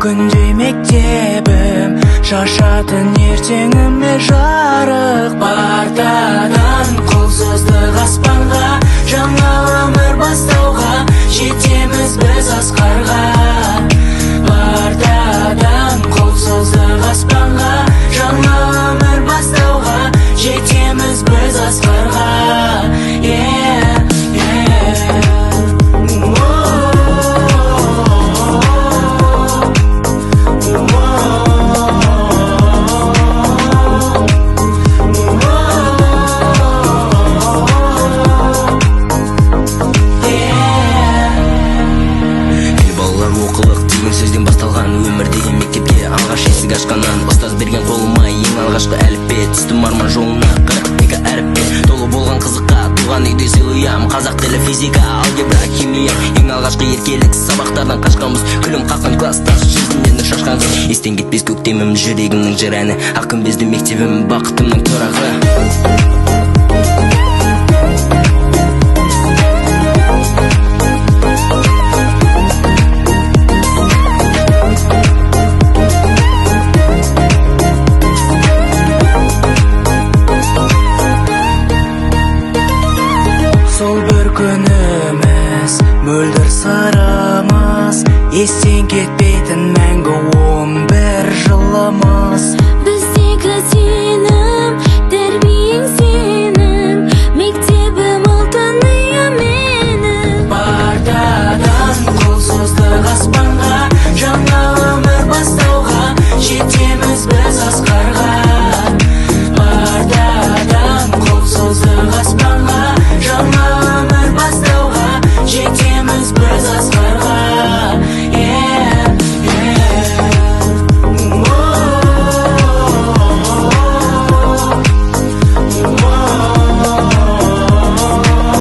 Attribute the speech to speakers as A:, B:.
A: Күндей мектебім шашатын ертеңіме жарық. Партадан қол создық аспанға, жаңа өмір бастауға жетеміз біз асқарға. Партадан қол создық аспанға, жаңа өмір бастауға жетеміз біз асқарға. Yeah.
B: Ел балалар, оқылық деген сөзден басталған өмір деген мектепке алғаш есік ашқаннан, ұстаз берген қолыма ең алғашқы әліппе, түстім арман жолына 42 әріппен. Толы болған қызыққа туған үйде сыйлы ұям: қазақ тілі, физика, алгебра, химия. Ең алғашқы еркелік сабақтардан қашқанбыз, күлім қаққан класстас, жүзінен нұр шашқан қыз. Естен кетпес көктемім, жүрегімнің жыр әні, ақ күмбезді мектебім, бақытымның тұрағы.
A: Сол бір күніміз, мөлдір сырымыз, естен кетпейтін мәңгі 11 жылымыз.